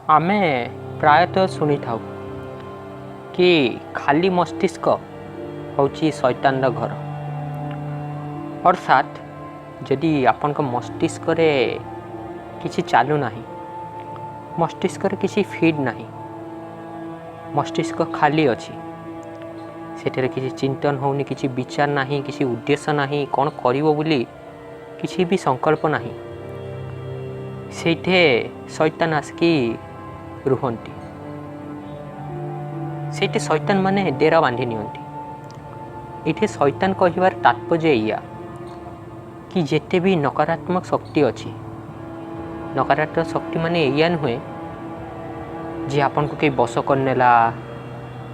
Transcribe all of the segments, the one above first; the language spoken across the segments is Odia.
ଆମେ ପ୍ରାୟତଃ ଶୁଣିଥାଉ କି ଖାଲି ମସ୍ତିଷ୍କ ହେଉଛି ଶୈତାନର ଘର। ଅର୍ଥାତ୍ ଯଦି ଆପଣଙ୍କ ମସ୍ତିଷ୍କରେ କିଛି ଚାଲୁନାହିଁ, ମସ୍ତିଷ୍କରେ କିଛି ଫିଡ୍ ନାହିଁ, ମସ୍ତିଷ୍କ ଖାଲି ଅଛି, ସେଠାରେ କିଛି ଚିନ୍ତନ ହେଉନି, କିଛି ବିଚାର ନାହିଁ, କିଛି ଉଦ୍ଦେଶ୍ୟ ନାହିଁ, କ'ଣ କରିବ ବୋଲି କିଛି ବି ସଂକଳ୍ପ ନାହିଁ, ସେଇଠି ଶୈତାନ ଆସିକି ରୁହନ୍ତି। ସେଇଠି ଶୈତାନ ମାନେ ଡେରା ବାନ୍ଧି ନିଅନ୍ତି। ଏଇଠି ଶୈତାନ କହିବାର ତାତ୍ପର୍ଯ୍ୟ ଏଇଆ କି ଯେତେ ବି ନକାରାତ୍ମକ ଶକ୍ତି ଅଛି, ନକାରାତ୍ମକ ଶକ୍ତି ମାନେ ଏଇଆ ନୁହେଁ ଯେ ଆପଣଙ୍କୁ କେହି ବଶ କରିନେଲା,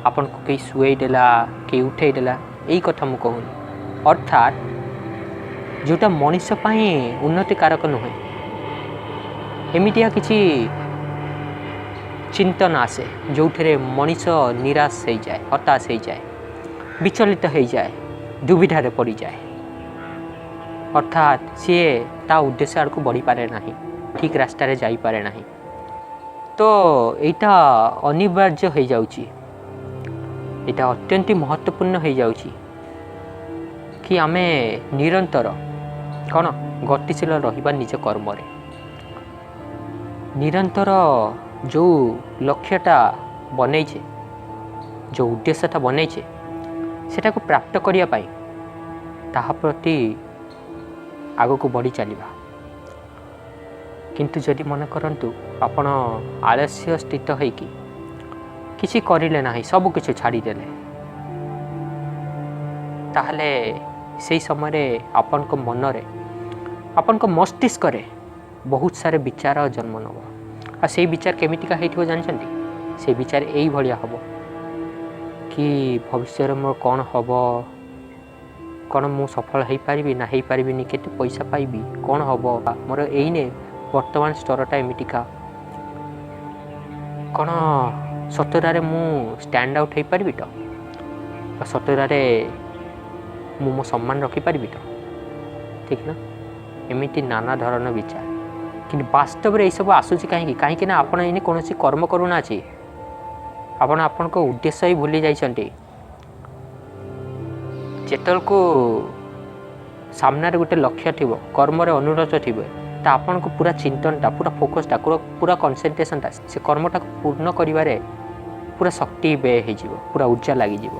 ଆପଣଙ୍କୁ କେହି ଶୁଏଇ ଦେଲା, କେହି ଉଠେଇ ଦେଲା, ଏଇ କଥା ମୁଁ କହୁନି। ଅର୍ଥାତ୍ ଯେଉଁଟା ମଣିଷ ପାଇଁ ଉନ୍ନତିକାରକ ନୁହେଁ, ଏମିତିଆ କିଛି ଚିନ୍ତନ ଆସେ ଯେଉଁଥିରେ ମଣିଷ ନିରାଶ ହେଇଯାଏ, ହତାଶ ହେଇଯାଏ, ବିଚଳିତ ହେଇଯାଏ, ଦୁବିଧାରେ ପଡ଼ିଯାଏ। ଅର୍ଥାତ୍ ସିଏ ତା ଉଦ୍ଦେଶ୍ୟ ଆଡ଼କୁ ବଢ଼ିପାରେ ନାହିଁ, ଠିକ୍ ରାସ୍ତାରେ ଯାଇପାରେ ନାହିଁ। ତ ଏଇଟା ଅନିବାର୍ଯ୍ୟ ହେଇଯାଉଛି, ଏଇଟା ଅତ୍ୟନ୍ତ ମହତ୍ତ୍ୱପୂର୍ଣ୍ଣ ହେଇଯାଉଛି କି ଆମେ ନିରନ୍ତର କ'ଣ ଗତିଶୀଳ ରହିବା ନିଜ କର୍ମରେ, ନିରନ୍ତର ଯେଉଁ ଲକ୍ଷ୍ୟଟା ବନେଇଛେ, ଯେଉଁ ଉଦ୍ଦେଶ୍ୟଟା ବନେଇଛେ, ସେଟାକୁ ପ୍ରାପ୍ତ କରିବା ପାଇଁ ତାହା ପ୍ରତି ଆଗକୁ ବଢ଼ି ଚାଲିବା। କିନ୍ତୁ ଯଦି ମନେ କରନ୍ତୁ ଆପଣ ଆଳସ୍ୟ ସ୍ଥିତ ହେଇକି କିଛି କରିଲେ ନାହିଁ, ସବୁ କିଛି ଛାଡ଼ିଦେଲେ, ତାହେଲେ ସେଇ ସମୟରେ ଆପଣଙ୍କ ମନରେ, ଆପଣଙ୍କ ମସ୍ତିଷ୍କରେ ବହୁତ ସାରା ବିଚାର ଜନ୍ମ ନେବ। ଆଉ ସେଇ ବିଚାର କେମିତିକା ହେଇଥିବ ଜାଣିଛନ୍ତି? ସେଇ ବିଚାର ଏଇଭଳିଆ ହେବ କି ଭବିଷ୍ୟରେ ମୋର କ'ଣ ହେବ, କ'ଣ ମୁଁ ସଫଳ ହେଇପାରିବି ନା ହେଇପାରିବିନି, କେତେ ପଇସା ପାଇବି, କ'ଣ ହେବ ମୋର, ଏଇନେ ବର୍ତ୍ତମାନ ସ୍ତରଟା ଏମିତିକା, କ'ଣ ସତରାରେ ମୁଁ ଷ୍ଟାଣ୍ଡ ଆଉଟ୍ ହେଇପାରିବି ତ, ବା ସତରାରେ ମୁଁ ମୋ ସମ୍ମାନ ରଖିପାରିବି ତ, ଠିକ୍ ନା? ଏମିତି ନାନା ଧରଣର ବିଚାର। କିନ୍ତୁ ବାସ୍ତବରେ ଏଇସବୁ ଆସୁଛି କାହିଁକି? କାହିଁକି ନା ଆପଣ ଏଇନେ କୌଣସି କର୍ମ କରୁନାହାନ୍ତି, ଆପଣ ଆପଣଙ୍କ ଉଦ୍ଦେଶ୍ୟ ହିଁ ଭୁଲି ଯାଇଛନ୍ତି। ଯେତେବେଳକୁ ସାମ୍ନାରେ ଗୋଟେ ଲକ୍ଷ୍ୟ ଥିବ, କର୍ମରେ ଅନୁରତ ଥିବେ, ତ ଆପଣଙ୍କୁ ପୁରା ଚିନ୍ତନଟା, ପୁରା ଫୋକସ୍ଟା, ପୁରା କନସେନ୍ଟ୍ରେସନଟା ସେ କର୍ମଟାକୁ ପୂର୍ଣ୍ଣ କରିବାରେ ପୁରା ଶକ୍ତି ବ୍ୟୟ ହେଇଯିବ, ପୁରା ଉର୍ଜା ଲାଗିଯିବ।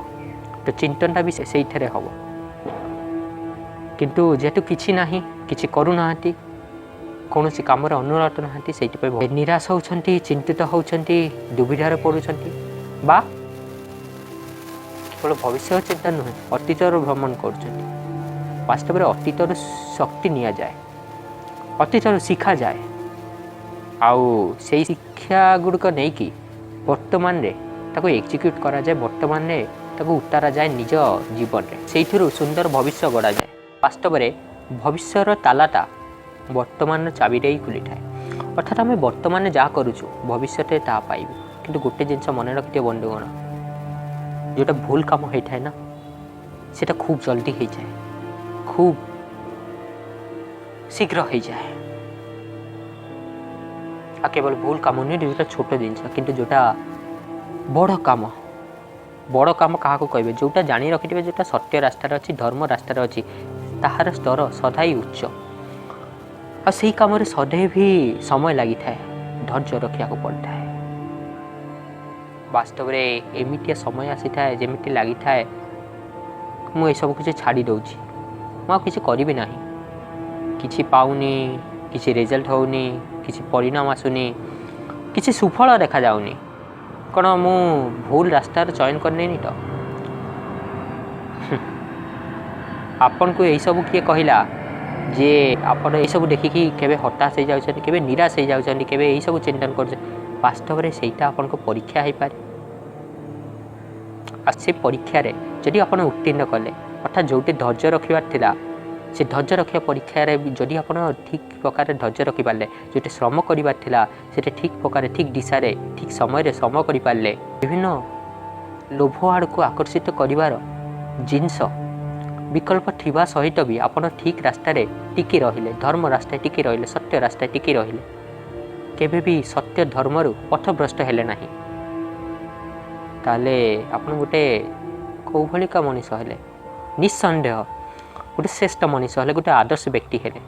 ତ ଚିନ୍ତନଟା ବି ସେଇଥିରେ ହେବ। କିନ୍ତୁ ଯେହେତୁ କିଛି ନାହିଁ, କିଛି କରୁନାହାନ୍ତି, କୌଣସି କାମରେ ଅନୁରତ ନାହାନ୍ତି, ସେଇଥିପାଇଁ ନିରାଶ ହେଉଛନ୍ତି, ଚିନ୍ତିତ ହେଉଛନ୍ତି, ଦୁବିଧାରେ ପଡ଼ୁଛନ୍ତି, ବା କେବଳ ଭବିଷ୍ୟ ଚିନ୍ତା ନୁହେଁ, ଅତୀତର ଭ୍ରମଣ କରୁଛନ୍ତି। ବାସ୍ତବରେ ଅତୀତରୁ ଶକ୍ତି ନିଆଯାଏ, ଅତୀତରୁ ଶିଖାଯାଏ, ଆଉ ସେଇ ଶିକ୍ଷା ଗୁଡ଼ିକ ନେଇକି ବର୍ତ୍ତମାନରେ ତାକୁ ଏକ୍ଜିକ୍ୟୁଟ୍ କରାଯାଏ, ବର୍ତ୍ତମାନରେ ତାକୁ ଉତାରାଯାଏ ନିଜ ଜୀବନରେ, ସେଇଥିରୁ ସୁନ୍ଦର ଭବିଷ୍ୟ ଗଢ଼ାଯାଏ। ବାସ୍ତବରେ ଭବିଷ୍ୟର ତାଲାଟା ବର୍ତ୍ତମାନର ଚାବିରେ ହିଁ ଖୋଲିଥାଏ। ଅର୍ଥାତ୍ ଆମେ ବର୍ତ୍ତମାନରେ ଯାହା କରୁଛୁ ଭବିଷ୍ୟତରେ ତାହା ପାଇବୁ। କିନ୍ତୁ ଗୋଟେ ଜିନିଷ ମନେ ରଖିଥିବ ବନ୍ଧୁଗଣ, ଯେଉଁଟା ଭୁଲ କାମ ହେଇଥାଏ ନା, ସେଇଟା ଖୁବ୍ ଜଲ୍ଦି ହେଇଯାଏ, ଖୁବ୍ ଶୀଘ୍ର ହେଇଯାଏ। ଆଉ କେବଳ ଭୁଲ କାମ ନୁହେଁ, ଯେଉଁଟା ଛୋଟ ଜିନିଷ, କିନ୍ତୁ ଯେଉଁଟା ବଡ଼ କାମ, ବଡ଼ କାମ କାହାକୁ କହିବେ? ଯେଉଁଟା ଜାଣି ରଖିଥିବେ, ଯେଉଁଟା ସତ୍ୟ ରାସ୍ତାରେ ଅଛି, ଧର୍ମ ରାସ୍ତାରେ ଅଛି, ତାହାର ସ୍ତର ସଦା ହିଁ ଉଚ୍ଚ। ଆଉ ସେଇ କାମରେ ସଦାଇ ବି ସମୟ ଲାଗିଥାଏ, ଧୈର୍ଯ୍ୟ ରଖିବାକୁ ପଡ଼ିଥାଏ। ବାସ୍ତବରେ ଏମିତିଆ ସମୟ ଆସିଥାଏ ଯେମିତି ଲାଗିଥାଏ ମୁଁ ଏସବୁ କିଛି ଛାଡ଼ି ଦେଉଛି, ମୁଁ ଆଉ କିଛି କରିବି ନାହିଁ, କିଛି ପାଉନି, କିଛି ରେଜଲ୍ଟ ହେଉନି, କିଛି ପରିଣାମ ଆସୁନି, କିଛି ସୁଫଳ ଦେଖାଯାଉନି, କ'ଣ ମୁଁ ଭୁଲ ରାସ୍ତାର ଚୟନ କରିନେଇନି ତ? ଆପଣଙ୍କୁ ଏଇସବୁ କିଏ କହିଲା ଯେ ଆପଣ ଏଇସବୁ ଦେଖିକି କେବେ ହତାଶ ହେଇଯାଉଛନ୍ତି, କେବେ ନିରାଶ ହେଇଯାଉଛନ୍ତି, କେବେ ଏଇସବୁ ଚିନ୍ତନ କରୁଛନ୍ତି? ବାସ୍ତବରେ ସେଇଟା ଆପଣଙ୍କ ପରୀକ୍ଷା ହେଇପାରେ। ଆଉ ସେ ପରୀକ୍ଷାରେ ଯଦି ଆପଣ ଉତ୍ତୀର୍ଣ୍ଣ କଲେ, ଅର୍ଥାତ୍ ଯେଉଁଠି ଧୈର୍ଯ୍ୟ ରଖିବାର ଥିଲା, ସେ ଧୈର୍ଯ୍ୟ ରଖିବା ପରୀକ୍ଷାରେ ଯଦି ଆପଣ ଠିକ୍ ପ୍ରକାରରେ ଧୈର୍ଯ୍ୟ ରଖିପାରିଲେ, ଯେଉଁଠି ଶ୍ରମ କରିବାର ଥିଲା ସେଠି ଠିକ୍ ପ୍ରକାରରେ, ଠିକ୍ ଦିଶାରେ, ଠିକ୍ ସମୟରେ ଶ୍ରମ କରିପାରିଲେ, ବିଭିନ୍ନ ଲୋଭ ଆଡ଼କୁ ଆକର୍ଷିତ କରିବାର ଜିନିଷ ବିକଳ୍ପ ଥିବା ସହିତ ବି ଆପଣ ଠିକ୍ ରାସ୍ତାରେ ଟିକି ରହିଲେ, ଧର୍ମ ରାସ୍ତାରେ ଟିକି ରହିଲେ, ସତ୍ୟ ରାସ୍ତାରେ ଟିକି ରହିଲେ, କେବେ ବି ସତ୍ୟ ଧର୍ମରୁ ପଥଭ୍ରଷ୍ଟ ହେଲେ ନାହିଁ, ତାହେଲେ ଆପଣ ଗୋଟେ କେଉଁ ଭଳିକା ମଣିଷ ହେଲେ? ନିଃସନ୍ଦେହ ଗୋଟେ ଶ୍ରେଷ୍ଠ ମଣିଷ ହେଲେ, ଗୋଟେ ଆଦର୍ଶ ବ୍ୟକ୍ତି ହେଲେ।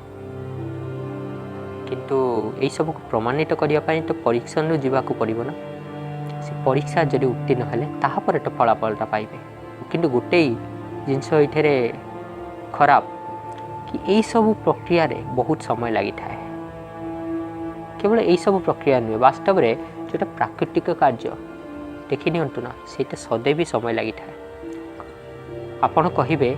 କିନ୍ତୁ ଏଇସବୁକୁ ପ୍ରମାଣିତ କରିବା ପାଇଁ ତ ପରୀକ୍ଷଣରୁ ଯିବାକୁ ପଡ଼ିବ ନା। ସେ ପରୀକ୍ଷା ଯଦି ଉତ୍ତୀର୍ଣ୍ଣ ହେଲେ ତାହାପରେ ତ ଫଳାଫଳଟା ପାଇବେ। କିନ୍ତୁ ଗୋଟେ ଜିନିଷ ଏଇଥିରେ ଖରାପ କି ଏଇସବୁ ପ୍ରକ୍ରିୟାରେ ବହୁତ ସମୟ ଲାଗିଥାଏ। କେବଳ ଏଇସବୁ ପ୍ରକ୍ରିୟା ନୁହେଁ, ବାସ୍ତବରେ ଯେଉଁଟା ପ୍ରାକୃତିକ କାର୍ଯ୍ୟ ଦେଖି ନିଅନ୍ତୁ ନା, ସେଇଟା ସदैव ସମୟ ଲାଗିଥାଏ। ଆପଣ କହିବେ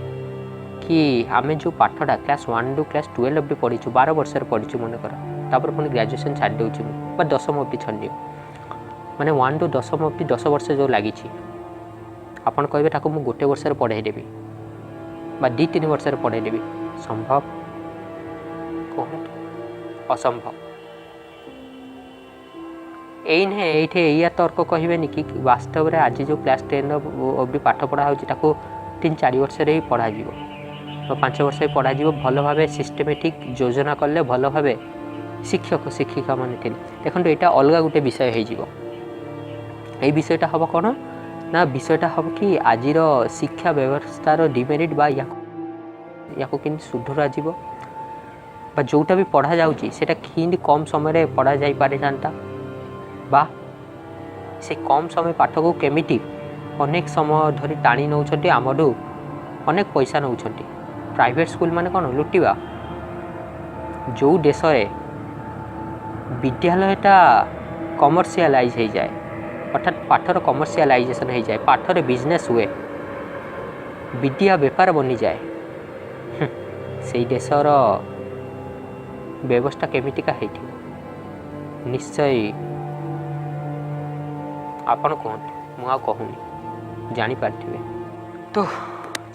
କି ଆମେ ଯେଉଁ ପାଠଟା କ୍ଲାସ୍ 1ରୁ କ୍ଲାସ୍ 12 ବି ପଢ଼ିଛୁ, 12 ବର୍ଷରେ ପଢ଼ିଛୁ ମନେକର, ତାପରେ ପୁଣି ଗ୍ରାଜୁଏସନ୍ ଛାଡ଼ି ଦେଉଛି ମୁଁ, ବା ଦଶମ ବି ଛାଡ଼ି ଦିଅ, ମାନେ 1ରୁ ଦଶମ ବି 10 ବର୍ଷ ଯେଉଁ ଲାଗିଛି, ଆପଣ କହିବେ ତାକୁ ମୁଁ ଗୋଟେ ବର୍ଷରେ ପଢ଼ାଇ ଦେବି ବା 2-3 ବର୍ଷରେ ପଢ଼ାଇ ଦେବି। ସମ୍ଭବ କୁହନ୍ତୁ? ଅସମ୍ଭବ। ଏଇ ନୁହେଁ, ଏଇଠି ଏଇଆ ତର୍କ କହିବେନି କି ବାସ୍ତବରେ ଆଜି ଯେଉଁ କ୍ଲାସ୍ 10ର ବି ପାଠ ପଢ଼ା ହେଉଛି ତାକୁ 3-4 ବର୍ଷରେ ହିଁ ପଢ଼ାଯିବ ବା 5 ବର୍ଷ ହିଁ ପଢ଼ାଯିବ। ଭଲ ଭାବେ ସିଷ୍ଟମେଟିକ୍ ଯୋଜନା କଲେ, ଭଲ ଭାବେ ଶିକ୍ଷକ ଶିକ୍ଷିକାମାନେ ଥିଲେ। ଦେଖନ୍ତୁ, ଏଇଟା ଅଲଗା ଗୋଟେ ବିଷୟ ହେଇଯିବ। ଏଇ ବିଷୟଟା ହେବ କ'ଣ ନା, ବିଷୟଟା ହେବ କି ଆଜିର ଶିକ୍ଷା ବ୍ୟବସ୍ଥାର ଡିମେରିଟ୍ ବା ୟାକୁ କେମିତି ସୁଧରାଯିବ ବା ଯେଉଁଟା ବି ପଢ଼ାଯାଉଛି ସେଇଟା କେମିତି କମ୍ ସମୟରେ ପଢ଼ା ଯାଇପାରିଥାନ୍ତା ବା ସେ କମ୍ ସମୟ ପାଠକୁ କେମିତି ଅନେକ ସମୟ ଧରି ଟାଣି ନେଉଛନ୍ତି, ଆମଠୁ ଅନେକ ପଇସା ନେଉଛନ୍ତି। ପ୍ରାଇଭେଟ୍ ସ୍କୁଲ ମାନେ କ'ଣ ଲୁଟିବା? ଯେଉଁ ଦେଶରେ ବିଦ୍ୟାଳୟଟା କମର୍ସିଆଲାଇଜ୍ ହେଇଯାଏ, ଅର୍ଥାତ୍ ପାଠର କମର୍ସିଆଲାଇଜେସନ୍ ହେଇଯାଏ, ପାଠରେ ବିଜନେସ୍ ହୁଏ, ବିଦ୍ୟା ବେପାର ବନିଯାଏ, ସେଇ ଦେଶର ବ୍ୟବସ୍ଥା କେମିତିକା ହେଇଥିବ ନିଶ୍ଚୟ ଆପଣ କୁହନ୍ତୁ, ମୁଁ ଆଉ କହୁନି, ଜାଣିପାରିଥିବେ ତ।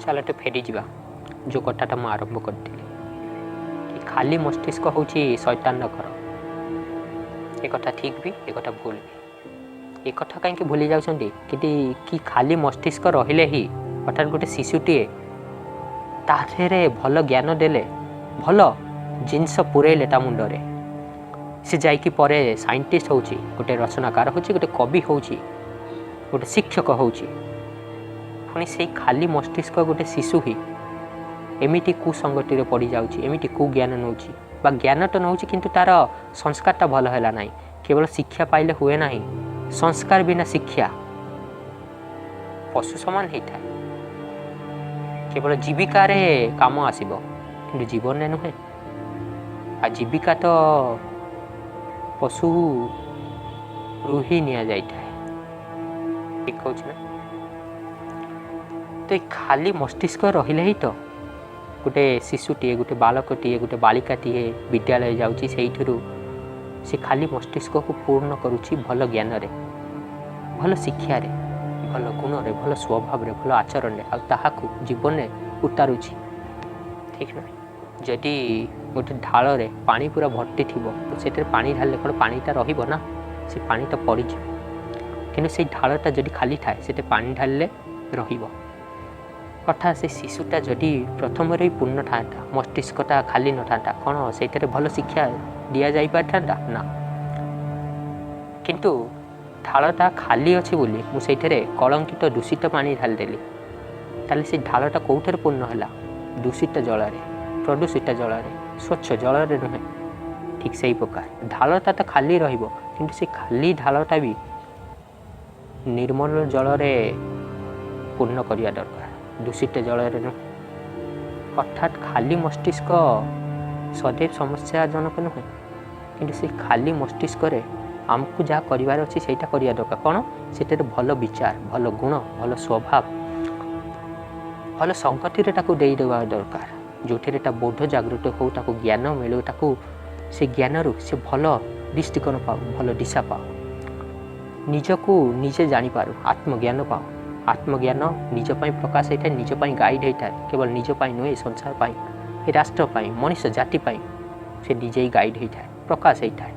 ଚାଲ ଟିକେ ଫେରିଯିବା ଯେଉଁ କଥାଟା ମୁଁ ଆରମ୍ଭ କରିଥିଲି କି ଖାଲି ମସ୍ତିଷ୍କ ହେଉଛି ଶୈତାନର ଘର। ଏ କଥା ଠିକ୍ ବି, ଏ କଥା ଭୁଲ ବି। ଏ କଥା କାହିଁକି ଭୁଲି ଯାଉଛନ୍ତି କିନ୍ତୁ କି ଖାଲି ମସ୍ତିଷ୍କ ରହିଲେ ହିଁ, ଅର୍ଥାତ୍ ଗୋଟେ ଶିଶୁଟିଏ ତା ଦେହରେ ଭଲ ଜ୍ଞାନ ଦେଲେ, ଭଲ ଜିନିଷ ପୁରେଇଲେ ତା ମୁଣ୍ଡରେ, ସେ ଯାଇକି ପରେ ସାଇଣ୍ଟିଷ୍ଟ ହେଉଛି, ଗୋଟେ ରଚନାକାର ହେଉଛି, ଗୋଟେ କବି ହେଉଛି, ଗୋଟେ ଶିକ୍ଷକ ହେଉଛି। ପୁଣି ସେଇ ଖାଲି ମସ୍ତିଷ୍କ ଗୋଟେ ଶିଶୁ ହିଁ ଏମିତି କୁସଙ୍ଗତିରେ ପଡ଼ିଯାଉଛି, ଏମିତି କୁଜ୍ଞାନ ନେଉଛି ବା ଜ୍ଞାନ ତ ନେଉଛି କିନ୍ତୁ ତା'ର ସଂସ୍କାରଟା ଭଲ ହେଲା ନାହିଁ। କେବଳ ଶିକ୍ଷା ପାଇଲେ ହୁଏ ନାହିଁ, ସଂସ୍କାର ବିନା ଶିକ୍ଷା ପଶୁ ସମାନ ହେଇଥାଏ। କେବଳ ଜୀବିକାରେ କାମ ଆସିବ କିନ୍ତୁ ଜୀବନରେ ନୁହେଁ। ଆଉ ଜୀବିକା ତ ପଶୁରୁ ହିଁ ନିଆଯାଇଥାଏ। ଠିକ୍ କହୁଛି ନା? ତ ଏଇ ଖାଲି ମସ୍ତିଷ୍କ ରହିଲେ ହିଁ ତ ଗୋଟେ ଶିଶୁଟିଏ, ଗୋଟେ ବାଳକଟିଏ, ଗୋଟେ ବାଳିକାଟିଏ ବିଦ୍ୟାଳୟ ଯାଉଛି, ସେଇଥିରୁ ସେ ଖାଲି ମସ୍ତିଷ୍କକୁ ପୂର୍ଣ୍ଣ କରୁଛି ଭଲ ଜ୍ଞାନରେ, ଭଲ ଶିକ୍ଷାରେ, ଭଲ ଗୁଣରେ, ଭଲ ସ୍ୱଭାବରେ, ଭଲ ଆଚରଣରେ, ଆଉ ତାହାକୁ ଜୀବନରେ ଉତାରୁଛି। ଠିକ୍ ନା? ଯଦି ଗୋଟେ ଢାଳରେ ପାଣି ପୁରା ଭର୍ତ୍ତି ଥିବ, ସେଥିରେ ପାଣି ଢାଳିଲେ କ'ଣ ପାଣିଟା ରହିବ ନା? ସେ ପାଣି ତ ପଡ଼ିଯିବ। କିନ୍ତୁ ସେଇ ଢାଳଟା ଯଦି ଖାଲି ଥାଏ, ସେଥିରେ ପାଣି ଢାଳିଲେ ରହିବ। ଅର୍ଥାତ୍ ସେ ଶିଶୁଟା ଯଦି ପ୍ରଥମରେ ହିଁ ପୂର୍ଣ୍ଣ ଥାନ୍ତା, ମସ୍ତିଷ୍କଟା ଖାଲି ନଥାନ୍ତା, କ'ଣ ସେଇଥିରେ ଭଲ ଶିକ୍ଷା ଦିଆଯାଇପାରିଥାନ୍ତା ନା? କିନ୍ତୁ ଢାଳଟା ଖାଲି ଅଛି ବୋଲି ମୁଁ ସେଇଥିରେ କଳଙ୍କିତ ଦୂଷିତ ପାଣି ଢାଳିଦେଲି, ତାହେଲେ ସେ ଢାଳଟା କେଉଁଥିରେ ପୂର୍ଣ୍ଣ ହେଲା? ଦୂଷିତ ଜଳରେ, ପ୍ରଦୂଷିତ ଜଳରେ, ସ୍ୱଚ୍ଛ ଜଳରେ ନୁହେଁ। ଠିକ୍ ସେଇ ପ୍ରକାର ଢାଳଟା ତ ଖାଲି ରହିବ, କିନ୍ତୁ ସେ ଖାଲି ଢାଳଟା ବି ନିର୍ମଳ ଜଳରେ ପୂର୍ଣ୍ଣ କରିବା ଦରକାର, ଦୂଷିତ ଜଳରେ ନୁହେଁ। ଅର୍ଥାତ୍ ଖାଲି ମସ୍ତିଷ୍କ ସदैव ସମସ୍ୟାଜନକ ନୁହେଁ, କିନ୍ତୁ ସେ ଖାଲି ମସ୍ତିଷ୍କରେ ଆମକୁ ଯାହା କରିବାର ଅଛି ସେଇଟା କରିବା ଦରକାର। କ'ଣ? ସେଥିରେ ଭଲ ବିଚାର, ଭଲ ଗୁଣ, ଭଲ ସ୍ୱଭାବ, ଭଲ ସଙ୍ଗତିରେ ତାକୁ ଦେଇଦେବା ଦରକାର, ଯେଉଁଥିରେ ତା ବୋଧ ଜାଗୃତ ହେଉ, ତାକୁ ଜ୍ଞାନ ମିଳୁ, ତାକୁ ସେ ଜ୍ଞାନରୁ ସେ ଭଲ ଦୃଷ୍ଟିକୋଣ ପାଉ, ଭଲ ଦିଶା ପାଉ, ନିଜକୁ ନିଜେ ଜାଣିପାରୁ, ଆତ୍ମଜ୍ଞାନ ପାଉ। ଆତ୍ମଜ୍ଞାନ ନିଜ ପାଇଁ ପ୍ରକାଶ ହେଇଥାଏ, ନିଜ ପାଇଁ ଗାଇଡ଼ ହେଇଥାଏ। କେବଳ ନିଜ ପାଇଁ ନୁହେଁ, ଏ ସଂସାର ପାଇଁ, ଏ ରାଷ୍ଟ୍ର ପାଇଁ, ମଣିଷ ଜାତି ପାଇଁ ସେ ନିଜେ ହିଁ ଗାଇଡ଼ ହେଇଥାଏ, ପ୍ରକାଶ ହେଇଥାଏ,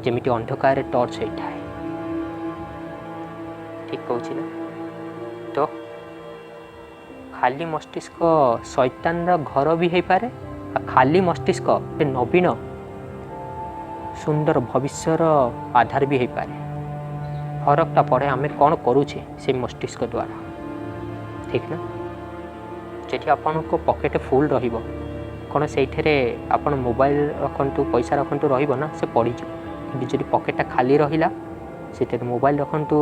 ଯେମିତି ଅନ୍ଧକାରରେ ଟର୍ଚ୍ଚ ହେଇଥାଏ। ଠିକ୍ କହୁଛି ନା? ତ ଖାଲି ମସ୍ତିଷ୍କ ଶୈତାନର ଘର ବି ହେଇପାରେ, ଆଉ ଖାଲି ମସ୍ତିଷ୍କ ନବୀନ ସୁନ୍ଦର ଭବିଷ୍ୟର ଆଧାର ବି ହେଇପାରେ। ଫରକଟା ପଡ଼େ ଆମେ କ'ଣ କରୁଛେ ସେ ମସ୍ତିଷ୍କ ଦ୍ୱାରା, ଠିକ୍ ନା? ଯଦି ଆପଣଙ୍କ ପକେଟ୍ ଫୁଲ୍ ରହିବ, କ'ଣ ସେଇଥିରେ ଆପଣ ମୋବାଇଲ ରଖନ୍ତୁ, ପଇସା ରଖନ୍ତୁ, ରହିବ ନା? ସେ ପଡ଼ିଯିବ। କିନ୍ତୁ ଯଦି ପକେଟ୍ଟା ଖାଲି ରହିଲା, ସେଥିରେ ମୋବାଇଲ ରଖନ୍ତୁ,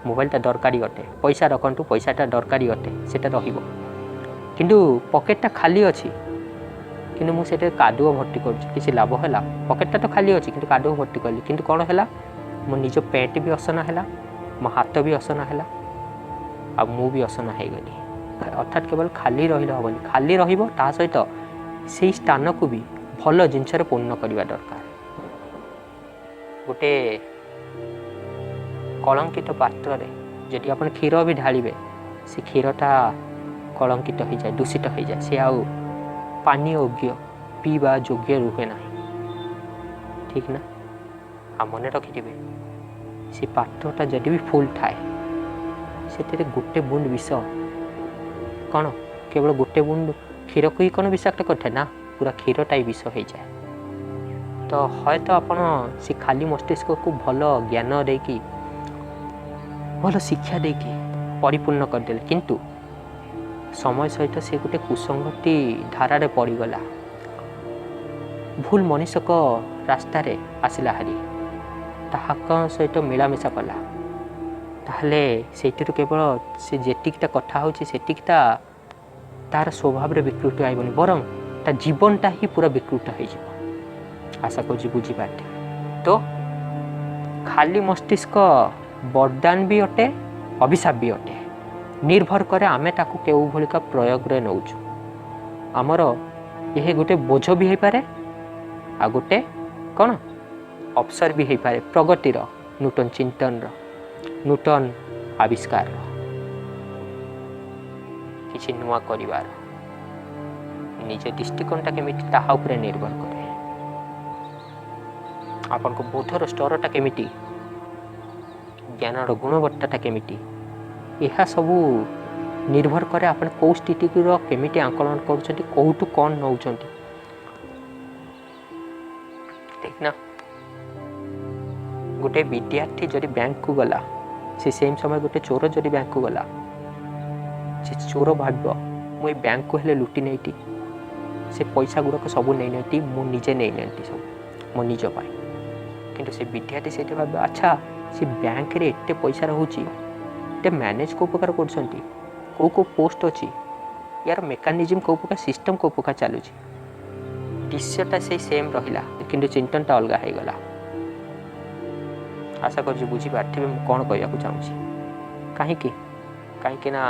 ମୋବାଇଲଟା ଦରକାରୀ ଅଟେ, ପଇସା ରଖନ୍ତୁ, ପଇସାଟା ଦରକାରୀ ଅଟେ, ସେଇଟା ରହିବ। କିନ୍ତୁ ପକେଟ୍ଟା ଖାଲି ଅଛି, କିନ୍ତୁ ମୁଁ ସେଇଥିରେ କାଦୁଅ ଭର୍ତ୍ତି କରୁଛି, କିଛି ଲାଭ ହେଲା? ପକେଟ୍ଟା ତ ଖାଲି ଅଛି, କିନ୍ତୁ କାଦୁଅ ଭର୍ତ୍ତି କଲି, କିନ୍ତୁ କ'ଣ ହେଲା? ମୋ ନିଜ ପ୍ୟାଣ୍ଟ ବି ଅସନା ହେଲା, ମୋ ହାତ ବି ଅସନା ହେଲା, ଆଉ ମୁଁ ବି ଅସନା ହେଇଗଲି। ଅର୍ଥାତ୍ କେବଳ ଖାଲି ରହିଲେ ହେବନି। ଖାଲି ରହିବ, ତା ସହିତ ସେଇ ସ୍ଥାନକୁ ବି ଭଲ ଜିନିଷରେ ପୂର୍ଣ୍ଣ କରିବା ଦରକାର। ଗୋଟେ କଳଙ୍କିତ ପାତ୍ରରେ ଯଦି ଆପଣ କ୍ଷୀର ବି ଢାଳିବେ, ସେ କ୍ଷୀରଟା କଳଙ୍କିତ ହେଇଯାଏ, ଦୂଷିତ ହେଇଯାଏ। ସେ ଆଉ ପାନୀୟ ଯୋଗ୍ୟ, ପିଇବା ଯୋଗ୍ୟ ରୁହେ ନାହିଁ, ଠିକ୍ ନା? ଆଉ ମନେ ରଖିଥିବେ, ସେ ପାତ୍ରଟା ଯଦି ବି ଫୁଲ୍ ଥାଏ, ସେଥିରେ ଗୋଟେ ବୁନ୍ଦ ବିଷ କ'ଣ କେବଳ ଗୋଟେ ବୁନ୍ଦ କ୍ଷୀରକୁ ହିଁ କ'ଣ ବିଷାକ୍ତ କରିଥାଏ? ନା, ପୁରା କ୍ଷୀରଟା ହିଁ ବିଷ ହେଇଯାଏ। ତ ହୁଏତ ଆପଣ ସେ ଖାଲି ମସ୍ତିଷ୍କକୁ ଭଲ ଜ୍ଞାନ ଦେଇକି, ଭଲ ଶିକ୍ଷା ଦେଇକି ପରିପୂର୍ଣ୍ଣ କରିଦେଲେ, କିନ୍ତୁ ସମୟ ସହିତ ସେ ଗୋଟେ କୁସଙ୍ଗତି ଧାରାରେ ପଡ଼ିଗଲା, ଭୁଲ ମଣିଷଙ୍କ ରାସ୍ତାରେ ଆସିଲା ହାରି, ତାହାଙ୍କ ସହିତ ମିଳାମିଶା କଲା, ତାହେଲେ ସେଇଥିରୁ କେବଳ ସେ ଯେତିକିଟା କଥା ହେଉଛି ସେତିକିଟା ତାର ସ୍ୱଭାବରେ ବିକୃତ ଆଇବନି, ବରଂ ତା ଜୀବନଟା ହିଁ ପୁରା ବିକୃତ ହେଇଯିବ। ଆଶା କରୁଛି ବୁଝିପାରିଥିବେ। ତ ଖାଲି ମସ୍ତିଷ୍କ ବରଦାନ ବି ଅଟେ, ଅଭିଶାପ ବି ଅଟେ। ନିର୍ଭର କରେ ଆମେ ତାକୁ କେଉଁ ଭଳିକା ପ୍ରୟୋଗରେ ନେଉଛୁ। ଆମର ଏହା ଗୋଟେ ବୋଝ ବି ହେଇପାରେ, ଆଉ ଗୋଟେ କ'ଣ ଅବସର ବି ହେଇପାରେ ପ୍ରଗତିର, ନୂତନ ଚିନ୍ତନର, ନୂତନ ଆବିଷ୍କାରର, କିଛି ନୂଆ କରିବାର। ନିଜ ଦୃଷ୍ଟିକୋଣଟା କେମିତି ତାହା ଉପରେ ନିର୍ଭର କରେ। ଆପଣଙ୍କ ବୋଧର ସ୍ତରଟା କେମିତି, ଜ୍ଞାନର ଗୁଣବତ୍ତାଟା କେମିତି, ଏହା ସବୁ ନିର୍ଭର କରେ ଆପଣ କେଉଁ ସ୍ଥିତିର କେମିତି ଆକଳନ କରୁଛନ୍ତି, କେଉଁଠୁ କ'ଣ ନେଉଛନ୍ତି, ଠିକ୍ ନା? ଗୋଟେ ବିଦ୍ୟାର୍ଥୀ ଯଦି ବ୍ୟାଙ୍କକୁ ଗଲା, ସେ ସେମ୍ ସମୟ ଗୋଟେ ଚୋର ଯଦି ବ୍ୟାଙ୍କକୁ ଗଲା, ସେ ଚୋର ଭାବିବ, ମୁଁ ଏଇ ବ୍ୟାଙ୍କକୁ ହେଲେ ଲୁଟି ନେଇତି, ସେ ପଇସା ଗୁଡ଼ାକ ସବୁ ନେଇନିଅନ୍ତି, ମୁଁ ନିଜେ ନେଇନିଅନ୍ତି ସବୁ ମୋ ନିଜ ପାଇଁ। କିନ୍ତୁ ସେ ବିଦ୍ୟାର୍ଥୀ ସେଇଠି ଭାବିବ, ଆଚ୍ଛା, ସେ ବ୍ୟାଙ୍କରେ ଏତେ ପଇସା ରହୁଛି, ଏତେ ମ୍ୟାନେଜ୍ କେଉଁ ପ୍ରକାର କରୁଛନ୍ତି, କେଉଁ କେଉଁ ପୋଷ୍ଟ ଅଛି, ୟାର ମେକାନିଜିମ୍ କେଉଁ ପ୍ରକାର, ସିଷ୍ଟମ୍ କେଉଁ ପ୍ରକାର ଚାଲୁଛି। ଦୃଶ୍ୟଟା ସେଇ ସେମ୍ ରହିଲା, କିନ୍ତୁ ଚିନ୍ତନଟା ଅଲଗା ହେଇଗଲା। ଆଶା କରୁଛି ବୁଝିପାରିଥିବେ ମୁଁ କ'ଣ କହିବାକୁ ଚାହୁଁଛି। କାହିଁକି? କାହିଁକି ନା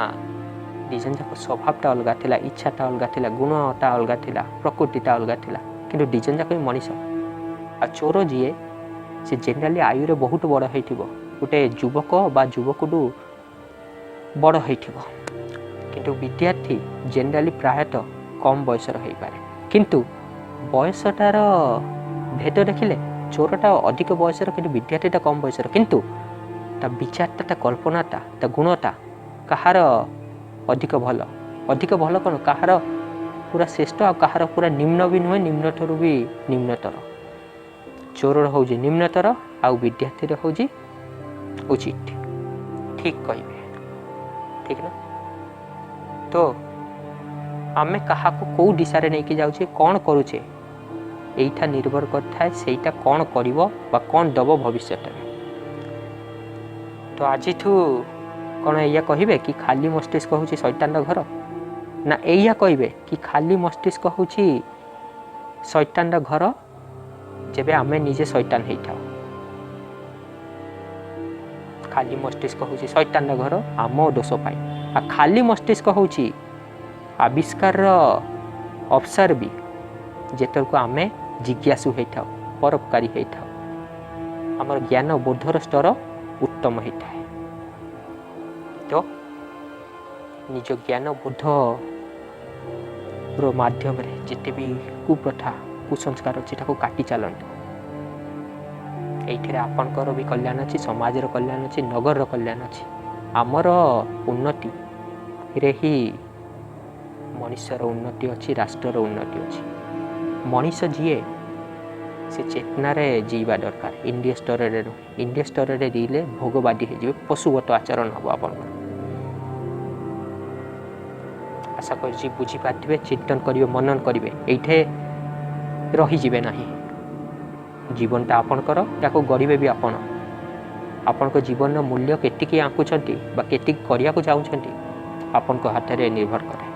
ଦୁଇ ଜଣ ଯାକ ସ୍ୱଭାବଟା ଅଲଗା ଥିଲା, ଇଚ୍ଛାଟା ଅଲଗା ଥିଲା, ଗୁଣଟା ଅଲଗା ଥିଲା, ପ୍ରକୃତିଟା ଅଲଗା ଥିଲା, କିନ୍ତୁ ଦୁଇ ଜଣ ଯାକ ବି ମଣିଷ। ଆଉ ଚୋର ଯିଏ, ସେ ଜେନେରାଲି ଆୟୁରେ ବହୁତ ବଡ଼ ହେଇଥିବ, ଗୋଟେ ଯୁବକ ବା ଯୁବକଠୁ ବଡ଼ ହେଇଥିବ। କିନ୍ତୁ ବିଦ୍ୟାର୍ଥୀ ଜେନେରାଲି ପ୍ରାୟତଃ କମ୍ ବୟସର ହେଇପାରେ। କିନ୍ତୁ ବୟସଟାର ଭେଦ ଦେଖିଲେ ଚୋରଟା ଅଧିକ ବୟସର, କିନ୍ତୁ ବିଦ୍ୟାର୍ଥୀଟା କମ୍ ବୟସର। କିନ୍ତୁ ତା ବିଚାରଟା, ତା କଳ୍ପନାଟା, ତା ଗୁଣଟା କାହାର ଅଧିକ ଭଲ? ଅଧିକ ଭଲ କ'ଣ, କାହାର ପୁରା ଶ୍ରେଷ୍ଠ ଆଉ କାହାର ପୁରା ନିମ୍ନ ବି ନୁହେଁ, ନିମ୍ନଠାରୁ ବି ନିମ୍ନତର? ଚୋରର ହେଉଛି ନିମ୍ନତର ଆଉ ବିଦ୍ୟାର୍ଥୀର ହେଉଛି ଉଚିତ, ଠିକ୍ କହିବେ, ଠିକ୍ ନା? ତ ଆମେ କାହାକୁ କେଉଁ ଦିଶାରେ ନେଇକି ଯାଉଛେ, କ'ଣ କରୁଛେ, ଏଇଟା ନିର୍ଭର କରିଥାଏ ସେଇଟା କ'ଣ କରିବ ବା କ'ଣ ଦେବ ଭବିଷ୍ୟତରେ। ତ ଆଜିଠୁ କ'ଣ ଏଇଆ କହିବେ କି ଖାଲି ମସ୍ତିଷ୍କ ହେଉଛି ଶୈତାନର ଘର, ନା ଏଇଆ କହିବେ କି ଖାଲି ମସ୍ତିଷ୍କ ହେଉଛି ଶୈତାନର ଘର ଯେବେ ଆମେ ନିଜେ ଶୈତାନ ହେଇଥାଉ? ଖାଲି ମସ୍ତିଷ୍କ ହେଉଛି ଶୈତାନର ଘର ଆମ ଦୋଷ ପାଇଁ, ଆଉ ଖାଲି ମସ୍ତିଷ୍କ ହେଉଛି ଆବିଷ୍କାରର ଅବସର ବି ଯେତେବେଳକୁ ଆମେ ଜିଜ୍ଞାସୁ ହେଇଥାଉ, ପରୋପକାରୀ ହେଇଥାଉ, ଆମର ଜ୍ଞାନ ବୋଧର ସ୍ତର ଉତ୍ତମ ହେଇଥାଏ। ତ ନିଜ ଜ୍ଞାନ ବୋଧର ମାଧ୍ୟମରେ ଯେତେ ବି କୁପ୍ରଥା, କୁସଂସ୍କାର ଅଛି, ତାକୁ କାଟି ଚାଲନ୍ତୁ। ଏଇଥିରେ ଆପଣଙ୍କର ବି କଲ୍ୟାଣ ଅଛି, ସମାଜର କଲ୍ୟାଣ ଅଛି, ନଗରର କଲ୍ୟାଣ ଅଛି। ଆମର ଉନ୍ନତିରେ ହିଁ ମଣିଷର ଉନ୍ନତି ଅଛି, ରାଷ୍ଟ୍ରର ଉନ୍ନତି ଅଛି। ମଣିଷ ଯିଏ, ସେ ଚେତନାରେ ଜିଇବା ଦରକାର, ଇନ୍ଦ୍ରିୟ ସ୍ତରରେ ନୁହେଁ। ଇନ୍ଦ୍ରିୟ ସ୍ତରରେ ଜିଇଲେ ଭୋଗବାଦୀ ହେଇଯିବେ, ପଶୁଗତ ଆଚରଣ ହେବ ଆପଣଙ୍କର। ଆଶା କରୁଛି ବୁଝିପାରିଥିବେ। ଚିନ୍ତନ କରିବେ, ମନନ କରିବେ, ଏଇଠି ରହିଯିବେ ନାହିଁ। ଜୀବନଟା ଆପଣଙ୍କର, ତାକୁ ଗଢ଼ିବେ ବି ଆପଣ। ଆପଣଙ୍କ ଜୀବନର ମୂଲ୍ୟ କେତିକି ଆଙ୍କୁଛନ୍ତି ବା କେତିକି କରିବାକୁ ଚାହୁଁଛନ୍ତି, ଆପଣଙ୍କ ହାତରେ ନିର୍ଭର କରେ।